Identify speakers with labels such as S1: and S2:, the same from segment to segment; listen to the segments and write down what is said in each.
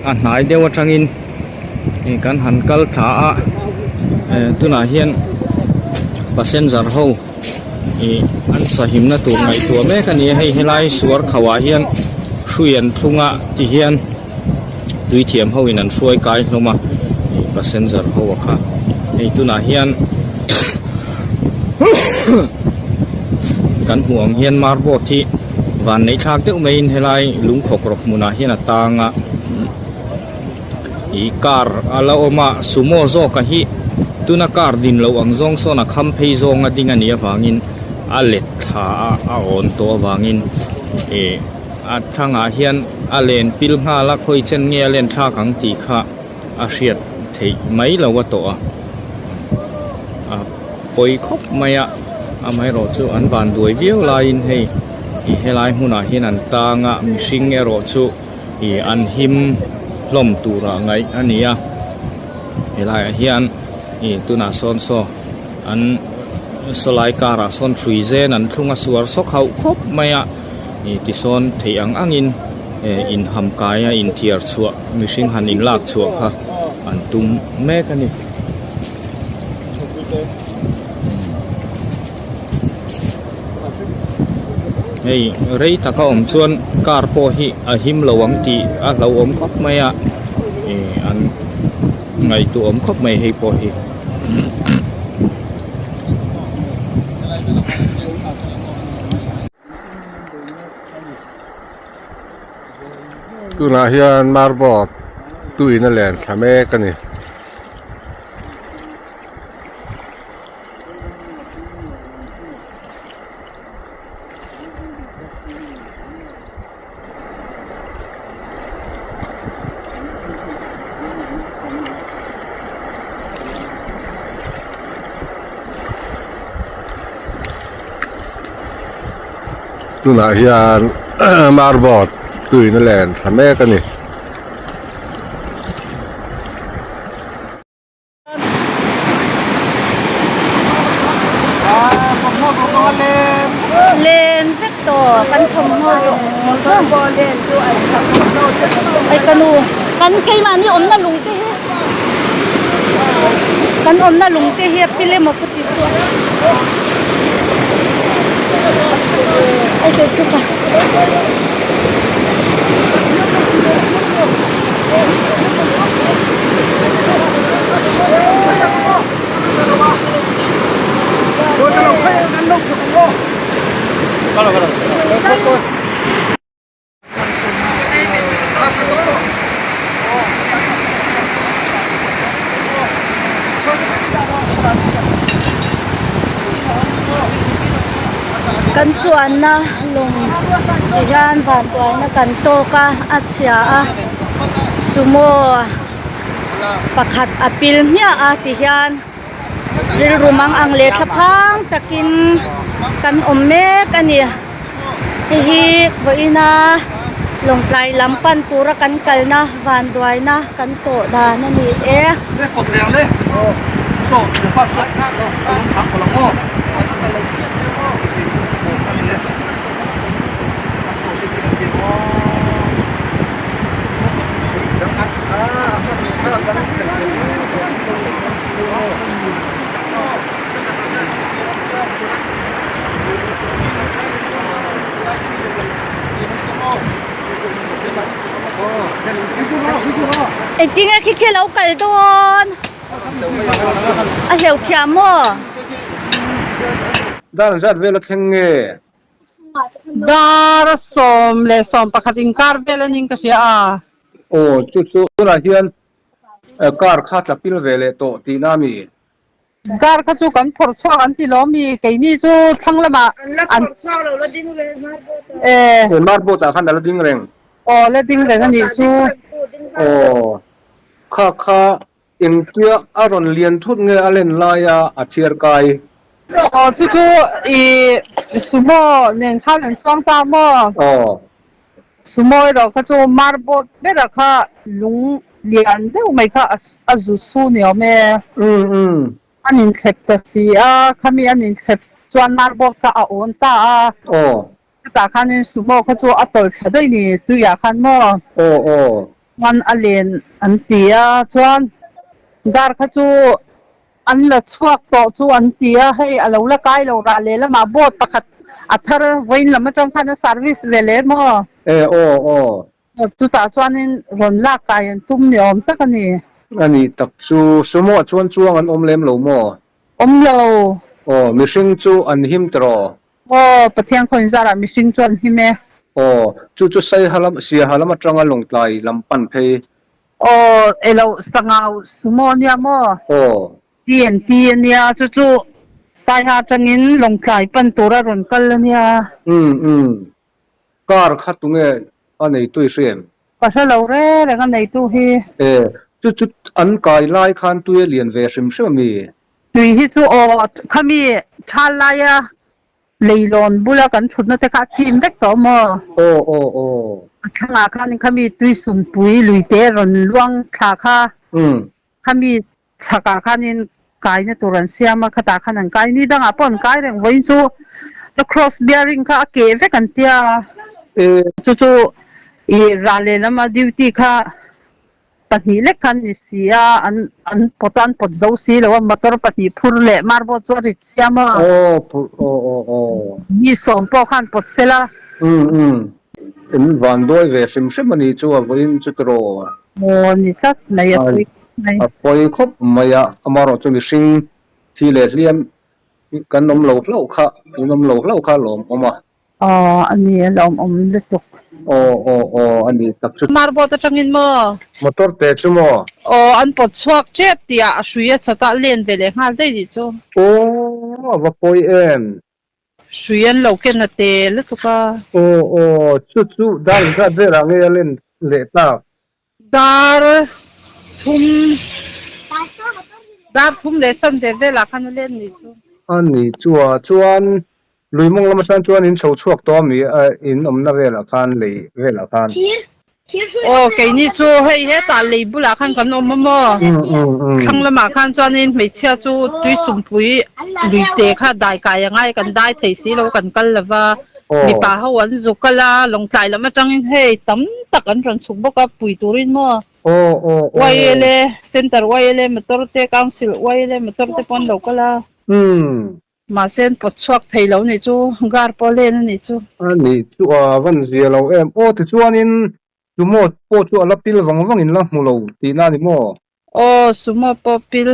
S1: A hnai deuh atangin ih kan han kal thla a eh tunah hian passenger ho ih an sahimna tur ngaihtuah mek a ni a hei helai suar khauh ah hian hrui an thlung a ti hian tui thiam ho in an hruai kai hlawm a ih passenger ho a kha hei tunah hian kan hmuh ang hian marboard hi van neih thlak deuh maiin helai lungkhawk rawk hmunah hian a tang a ih car a la awm a sumo zawk a hi tuna car din loh ang zawng sawn a kham phei zawng a ding a nih avangin a let thla a a awn tawh avangin ih A thangah hian a len pil nghal a, khawi chen nge a len thlak ang tih kha a hriat theih mai lo a tawh a, a pawi khawp mai a, amaherawh chu an van duai viau laiin hei ih helai hmunah hian an tang a, mihring erawh chu ih an him hlawm turah ngaih a ni a, helaiah hian ih tunah sawn saw an sawlai karah sawn hrui zen an thlung a suar sawk hauh khawp mai a. Ih tisawn theih ang angin eh inham kaia inthiar chhuah mihring han inlak chhuah kha an tum mek a ni. Hei rei taka awm chuan car pawh hi a him lo ang tih a hlauhawm khawp mai a ih an ngaihtuahawm khawp mai hei pawh hi.
S2: Tunah hian marble tuiin a len thla mek a ni. Tunah hian marble tuiin a len thla mek a ni.
S3: Len vek tawh kan thawmhnaw zawng zawng ai ka nu kan keimahni awmna lung te hi kan awmna lung te hi a pil emaw ka ti chu ai kei chu ka. Kan chuanna lawng ti hian vantuaina kan tawk a a chhia a sumo pakhat a pil hmiah a ti hian rilru mang ang leh thlaphang takin kan awm mek a ni hei hi vawiina lawngtlai lam pan tura kan kalna vanduaina kan tawh dan a ni e. Engtinge khi khi lo kal dawn a hleuh thiam maw?
S2: Dan zat vel a thleng nge?
S4: Dar 11 inkar vel a ning ka hria a.
S2: Aw chu chu tunah hian car kha tla pil ve leh tawh tihna a mi?
S4: Car kha chu kan phawrh chhuak an ti lo mi? Keini chu thlang lamah an
S2: Eh. Marboat ah khan a la ding reng.
S4: Aw la ding reng a nih chu.
S2: Aw kha kha Engtia a rawn lian thut nge a len laia a chhiar kai?
S4: Aw chu chu i sumo nen khan an chuang ta maw?
S2: Aw.
S4: Sumo erawh kha chu marboat bera kha lung lian deuh mai kha a zu chhu ni awm e.
S2: Umm umm.
S4: An inthlep ta si a, khami an inthlep. Chuan marboat kha a awn ta a.
S2: Aw.
S4: Chutah khanin sumo kha chu a tawlh thla daih ni tuiah khan maw?
S2: Aw aw.
S4: Chuan a len an ti a, chuan dar kha chu an la chhuak tawh chu an ti a, hei a lo la kai lo rah leh lamah boat pakhat a thar vawiin lam atang khan a service ve leh maw?
S2: E aw aw.
S4: Chutah chuanin rawn lak kai an tum ni awm tak a ni.
S2: A nih tak chu sumo ah chuan chuang an awm lem lo maw?
S4: Awm lo.
S2: Aw, mihring chu an him tawh.
S4: Aw, Pathian khaw inzarah mihring chu an him e.
S2: Aw, chu chu Saiha lam, Siaha lam atanga Lawngtlai lam pan phei.
S4: Aw, elo Sangau sumo ania maw?
S2: Aw.
S4: TNT ania, chu chu Saiha atangin Lawngtlai pan tura rawn kal ania.
S2: Umm umm, car kha tunge a neitu i hria em?
S4: Ka hre lo reng reng a neitu hi.
S2: E, chu chu an kai lai khan tui a lian ve hrim hrim ami?
S4: Tui hi chu aw khami thal laia leilawn bula kan thutna te kha a chim vek tawh maw?
S2: Aw aw aw.
S4: A thlangah khanin khami tui sumpui luite rawn luang thla kha khami Chhakah khanin kaina tur an siam a, khatah khan an kai. Ni dangah pawh an kai reng. Vawiin chu the cross bearing kha a keh vek an tia. Chu chu i rah lehlama duty kha pahnih lek khan ni si a, an an pawt a, an pawt zo si lo a, motor pahnih phur leh marble chu a rit siam a.
S2: Aw phur aw aw aw.
S4: Mi sawm pawh khan pawt sela.
S2: Umm umm. In van duai ve hrim hrim a ni chu a vawiin chu tiraw.
S4: Aw ni tlat mai a pawi khawp mai.
S2: A pawi khawp mai a, amaherawh chu mihring thi leh hliam kan awm lo hlauh kha, in awm lo hlauh kha a lawmawm a.
S4: Aw a ni a lawmawm lutuk.
S2: Aw aw aw a ni tak chu.
S4: Marboat atangin maw?
S2: Motor te chu maw?
S4: Aw an pawt chhuak tep tih ah a hrui a chat a, a len ve leh nghal daih nih chu.
S2: Aw a va pawi em.
S4: Hrui an lo ken a te lutuk a.
S2: Aw aw, chu chu dar inzat velah nge a len leh tak?
S4: Dar thum, dar thum leh chan ve velah khan a len ni chu.
S2: A ni chu a, chuan lui mawng lam atang chuan in chho chhuak tawh a mi in awmna velah khan lei velah khan.
S4: Aw keini chu hei hetah lei bulah khan kan awm a maw? Thlang lamah khan chuanin hmeichhia chu tui sumpui lui te kha dai kai a ngai kan dai thei si lo kan kal lo va, mipa ho an zu kal a, Lawngtlai lam atangin hei tam tak an rawn chhuk bawk a pui turin maw? YLA Center YLA motor te Council YLA motor te pawh an lo kal a. Mahse an pawt chhuak thei lo nih chu, gar pawh len a nih chu.
S2: A nih chu a van zia lo em aw tichuanin sumo pawh chu a la pil vang vang in la hmu lo tihna a ni maw?
S4: Aw sumo pawh pil.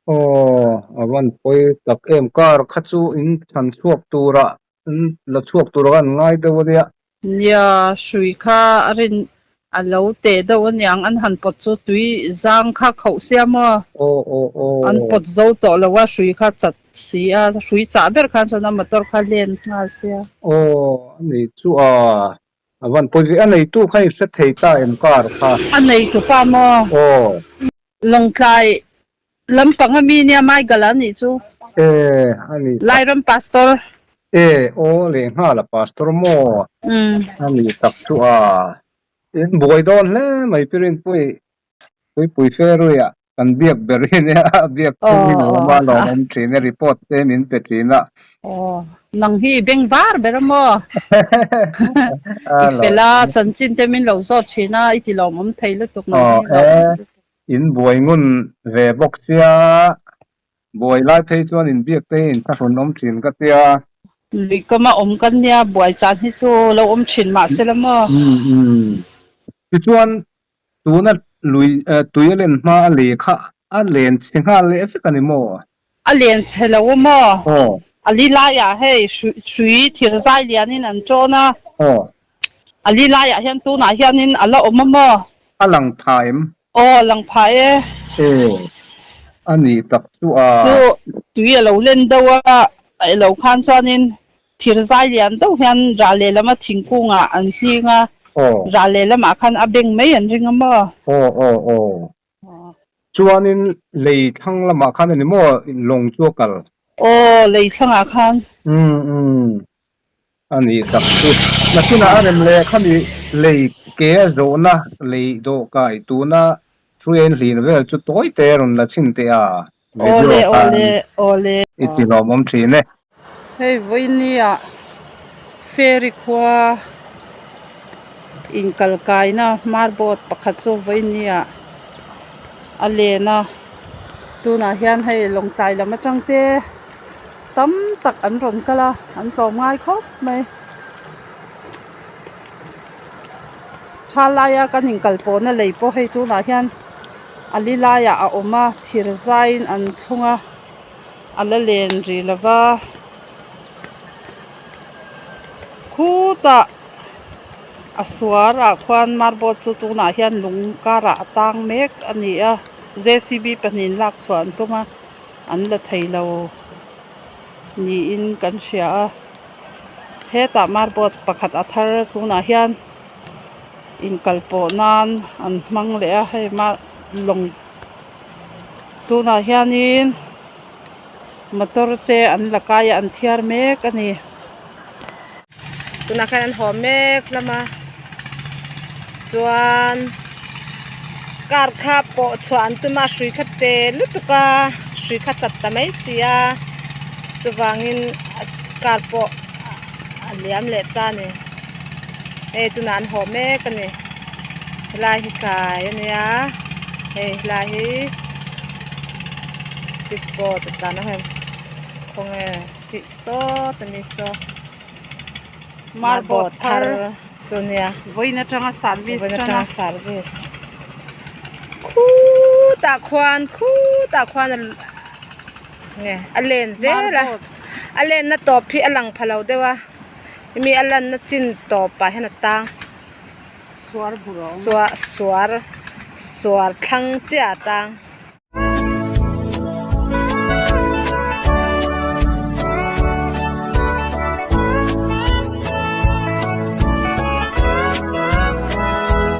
S2: Aw a van pawi tak em car kha chu in chhan chhuak turah in la chhuak turah khan an ngai deuh a nia.
S4: Nia, hrui kha a rin a lo teh deuh aniang, an han pawt chu tui zang kha khauh sia maw?
S2: Aw aw aw.
S4: An pawt zo tawh lo a, hrui kha chat si a, hrui chah ber khan chuan a motor kha len nghal sia.
S2: Aw, a nei chu a, a van pawi ve, a neitu kha i hre thei ta em car kha?
S4: A neitu pa maw?
S2: Aw.
S4: Lawngtlai Lampang a mi nia Michael a nih chu.
S2: E a ni tak.
S4: Lairam pastor.
S2: E aw leh nghal a pastor maw a ni tak chu a. In buai dawn hle mai pi Rinpui Puipui Ferui ah kan biak ber hi nia a biak thung hi nuam a lawm awm thin e report te min pe thin a.
S4: Aw nang hi i beng var ber a maw? I fel a chanchin te min lo zawt thin a i ti lawmawm thei lutuk nang hi lawmawm lutuk.
S2: In buai ngun ve bawk sia, buai lai phei chuan in biak te hi in thlahrun awm thin ka tia.
S4: Lui kama awm kan nia, buai chan hi chu lo awm thin mah se la maw?
S2: Umm umm. Tichuan tuna lui tui a len hma a lei kha a len chhe nghal leh vek a ni maw?
S4: A len chhe lo a maw?
S2: Aw.
S4: A li laiah hei hrui thir zai lianin an tawn a.
S2: Aw.
S4: A li laiah hian tunah hianin a la awm a maw?
S2: A lang pha em?
S4: Aw, a lang pha e.
S2: E, a nih tak chu a.
S4: Chu tui a lo len deuh a, a elo khan chuanin thir zai lian deuh hian rah lehlama thingkungah an hling a, rah lehlamah khan a beng mai an ring a maw?
S2: Aw, aw, aw. Chuanin lei thlang lamah khan a ni maw lawng chu a kal?
S4: Aw, lei thlangah khan.
S2: Umm, umm. A nih tak chu. Nakinah a rem leh khami lei ke a zawhna lei dawhkai tuna hruiain hlin vel chu tawi te rawn la chhin teh a, video
S4: Awle,
S2: khan
S4: awle, awle.
S2: I ti lawmawm thin e.
S4: Hei vawinia ferry khua inkal kaina marboat pakhat chu vawinia a len a tunah hian hei lawngtlai lam atang te tam tak an rawn kal a an tlawm ngai khawp mai. Tha laia kan inkal pawhna lei pawh hei tunah hian a li laiah a awm a thir zaiin an thlung a a la len rih lo va khutah a suar ah khuan marboat chu tunah hian lung karah a tang mek a ni a J C B pahnihin lak chhuah an tum a an la thei lo niin kan hria a. Hetah marboat pakhat a thar tunah hian inkal pawh nan an hmang leh a hei mar lawng tunah hianin motor te an la kai a an thiar mek a ni.
S3: Tunah khan an haw mek hlawm a chuan car kha pawh chhuah an tum a hrui kha te lutuk a hrui kha chat ta mai si a chuvangin car pawh a liam leh ta a ni hei tunah an haw mek a ni helai hi kai a nia hei helai hi speed boat a tlan a hei khawnge tih sawt a ni saw.
S4: Marboat thar
S3: chu nia
S4: vawiin atanga service
S3: vawiin atanga service khutah khuan khutah khuan nge a len zel a a lenna tawp hi a lang pha lo deuh a mi a lanna chin tawpah hian a tang
S4: suar bur a awm
S3: suar suar thlang chiah a tang.